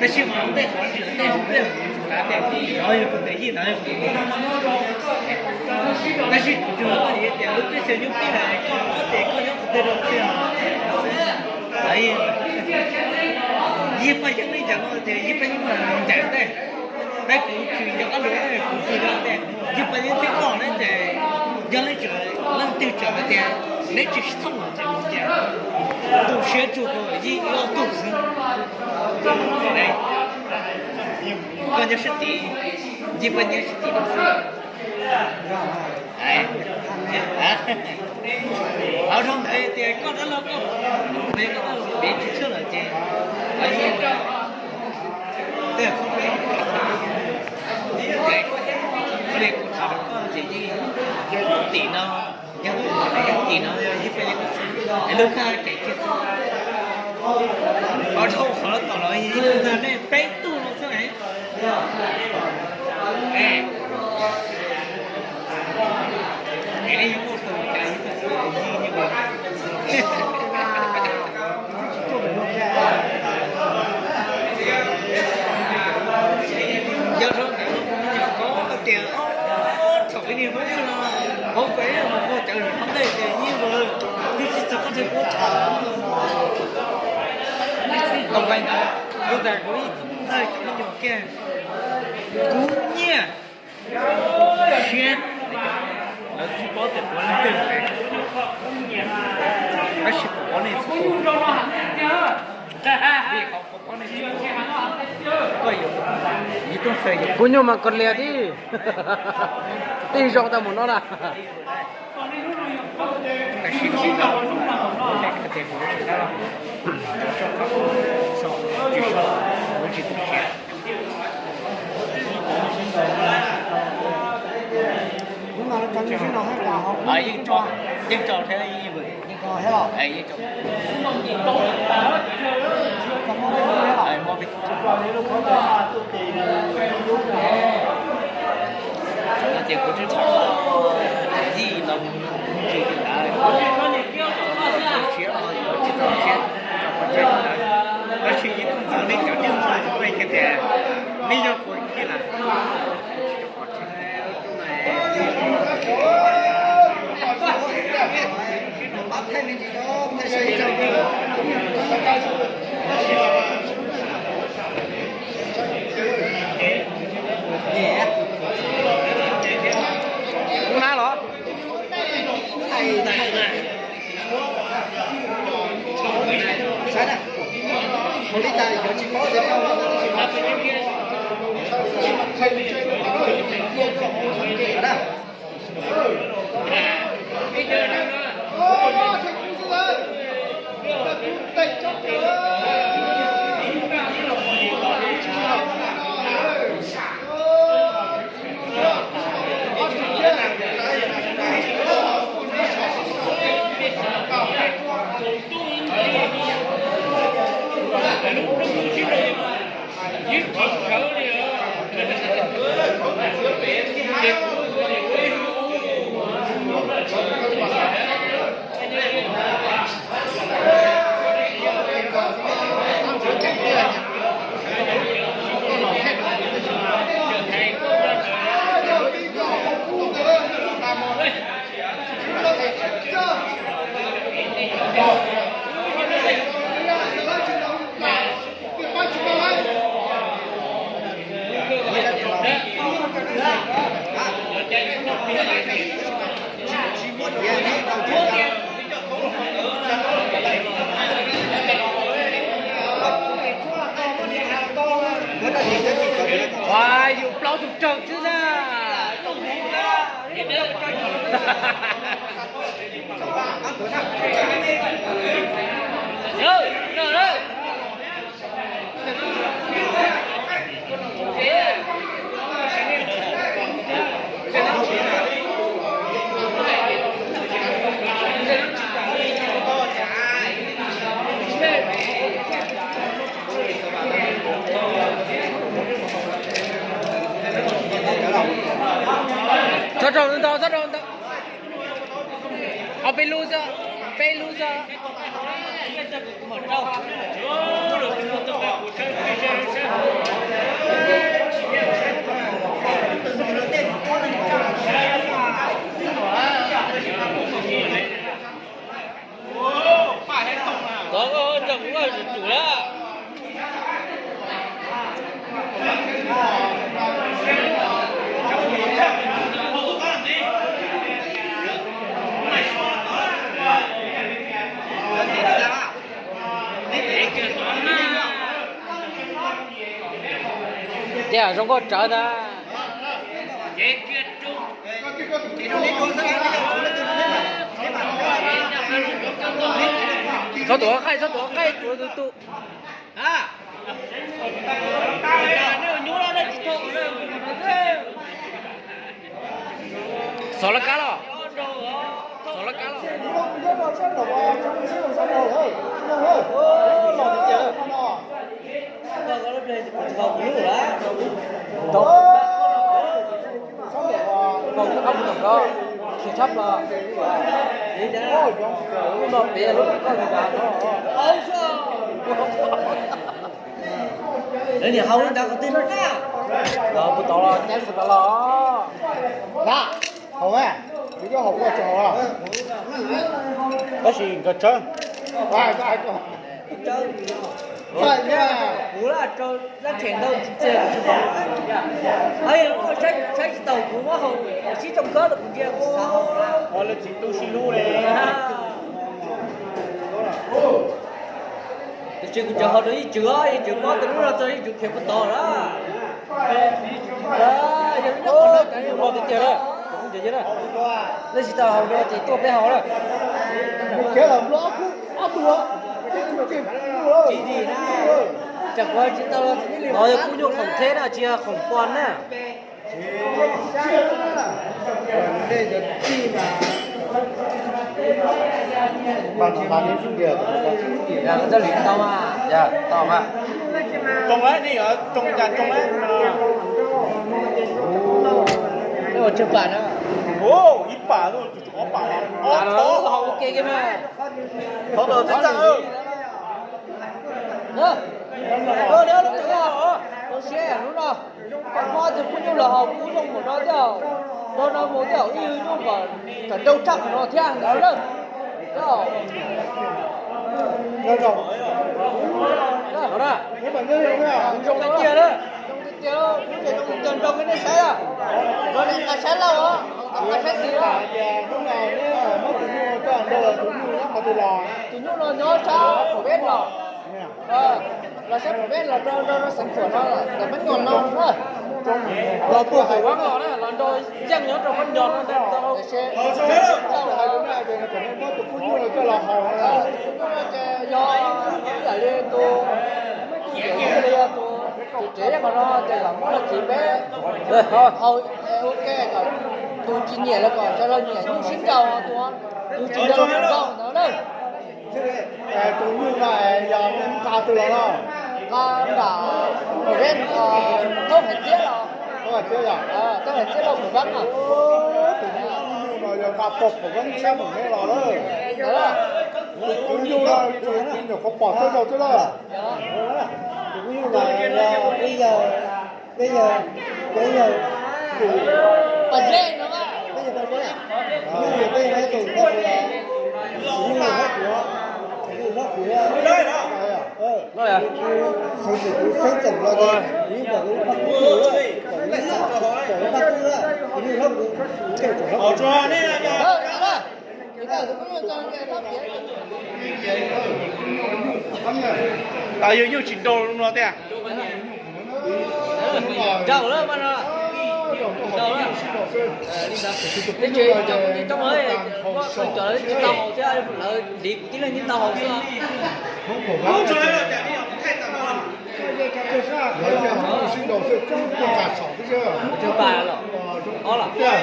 Tab sis mas ua ntej qhov tseem tej tus pej xav tias no yog tus twg yij, no yog tus twg, tab sis tsuas tias lub teb chaws nyob pib hais koj ob ces koj nyob qhov twg rau tiag. Yij Paj Yeeb li cas no ces Yij Paj Yeeb mas ncaim ntej, peb kuv tsis nco qab lus, kuv tsis nco tias Yij Paj Yeeb twb koj ne ces yog leej twg, leej twg txawm hais tias neb tsis thooj los ces mus ces tu siab tsuag rau Yij ob tug xwb. Koj nyob sab tid, Yij Paj Yeeb sab tid no xwb. Hauv dhau ntawd tias koj dab laug koj, koj dab laug piav tsis tshua lawm ces, tej, kuv tham rau koj ces yeej tim no, yog tim no yog Yij Paj Yeeb, es lub koj kev kiag xwb. Hauv dhau qhov tom los yeej ntag, nej peb tug no xwb. Yog rau ntawd los kuv nyuam qhuav tias thaum ib niag Hmoob no, Hmoob peb mus muag cawv hauv ntej ces yeej mus twb tsis txog qhov chaw kuv tham. Tau nqaij ntawd, lub ntawd kuv ib txwm txawj cov me nyuam kiag. Kuv nyiaj siab, lawv tsis paub tias kuv leej twg, tab sis kuv paub nej txhua tus. Vim qhov kuv paub nej txhua tus, koj yuav, kuv nyuag mas kos lias tib, tib zoo tau mus no na. Yeej tso, yeej tso thiab yeej vwm. No ces kuv twb tham yij no mus tsis li ntawd, siab los yuav tsis txog siab, tab sis yeej txog nej cov niag ntxhais tias nej yog kuv yij lawm. Kuv na los. Yus plaub tus raug xwb na. Txhob rau ntau, txhob rau ntau. Ho peb lub xwb, peb lub xwb. Tiag zoo nkauj tsawv ntag. Txhob tuav qaij, txhob tuav qaij, tuav tus tus. Xov laj kab los. Xov laj kab los. Khiav tshaj plaws. Lub no pem lub koj li ntawd. Lawv niam haus li ntawd qhov twg no na? Los puas tod los caij puas tod los. Lab, haus a, yus coj haus koj tsis haus a. Tab sis nkawd tsawb. Kuv laj rau lab kheem ntau txiag kuv tsis haus. Saib tsis taus kuv muab haus sib tsoo kawb los kuv ntsia kuv xav haus. Lawv txiv tu si lub li. Tiam sis kuv cov haus rau Yeej Tswv, Yeej Tswv mob tau lub no txog Yeej Tswv khiav puag tod lawm. Yog lub no tiag tiag na, nej tsis tau haus no ces tuaj peb haus na. Tsis dim na, tsam kuv tsis tau los. Yog kuv nyuj khoom theb na, tsis yog khoom pos na. Yog koj txawj lwm tau mas, yog tau mas. Tsoo lawm, nej yuav tsoo cas tsoo lawm. Ua tsawg pam na? Ib pam, ob pam, ob pam. Thov tau txaj txaj. Lub no, lub no, lub no, lub siab lub no. Koj muab tus pub nyuj los haus kub zoo npaum no thiab, no no mus thiab, ib nyuj kom kom nrau tshaj qhov no thiab ntag lawm. Zoo tiag tiag, zoo tiag tiag, kuv ces zoo tiag nrau koj nej saib, no niam nqa saib lauj, nqa saib xis lauj. Tus nyuj no nyob sab pem los. Los saib pem los rau rau xeev Khuam no, ntawm Mab Nyuam no na. Los puag Hais Vab los na, los nrau yeej nyob rau Mab Nyuam no ntag. Tus nyuj no ces yog ib yam li tus, ib yam li tus tsev qhov no ces kom muab los thim peb haus ua ke kom tus tsis nyiam los kom sawv los nyiam nyuj sib nraus, tus tsis nraus los nraus ntawd na. Tus nyuj no yog nej nqa twg los no? Nqa nram Pem Veb, Thoob Hais Txiab los. Thoob Hais Txiab yog? Thoob Hais Txiab los Pem Vab no. Tus nyuj no yog nqa puag Pem Vab sab Pem Veb los lawm. Tus nyuj no nyuam qhuav pom txog zaus xwb lawm. Tus nyuj no yog peb yawg, peb yawg, peb yawg Paj Zeb no, peb yawg Paj Zeb, peb yawg Paj Zeb tus tus nyuj hlob kuv, tus nyuj hlob kuv, xeeb txwm kuv xeeb txwm los ces kuv yeej pom kuv paj kub, pom kuv paj kub, tus nyuj hlob kuv, kuv tus hlob kuv. Yawg nyuj tsis nrau no tiag. Nrau lawm mas no. Nrau lawm. Teb tsis cov kwv tij Roob, cov tsis tau haus thiab, lawv hliv kuv tib leeg tsis tau haus xwb. Lawv thiaj sib nraus xwb, kub tuaj nqa saum xwb. Tiag,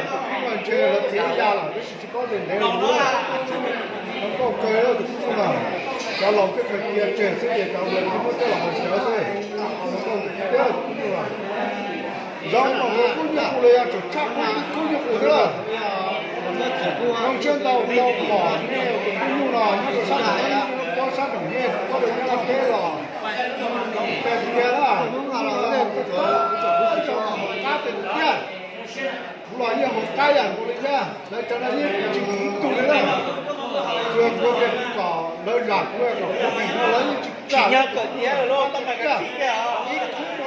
ntshe lawv txiav ya lawm tab sis tsis paub tias ntev los lawm. Zoo nkauj kawg tus kub tuaj na. Cov laus twb khaws cia tseg xwb ces cov laus twb muab coj los haus sawv xwb. Zoo nkauj tiag tus kub tuaj na. Zoo mas kub nyuj qus los yog tseem tshaj kub nyuj qus thiab lawm. Zoo siab ntau ntau pom nej tus kub nyuj no nyob rau sab nraum, nyob sab nraum nej, nyob rau Nyab Laj teb los. Tiag tiag, qab tiag tiag. Kuv los yeej haus qab yam nkaus li thiab, lawv cov no yeej tsis tug li na. Tsuas kuv kom lawv zam kuv kom kuv dim no lawv yeej tsis kam. Ib khub no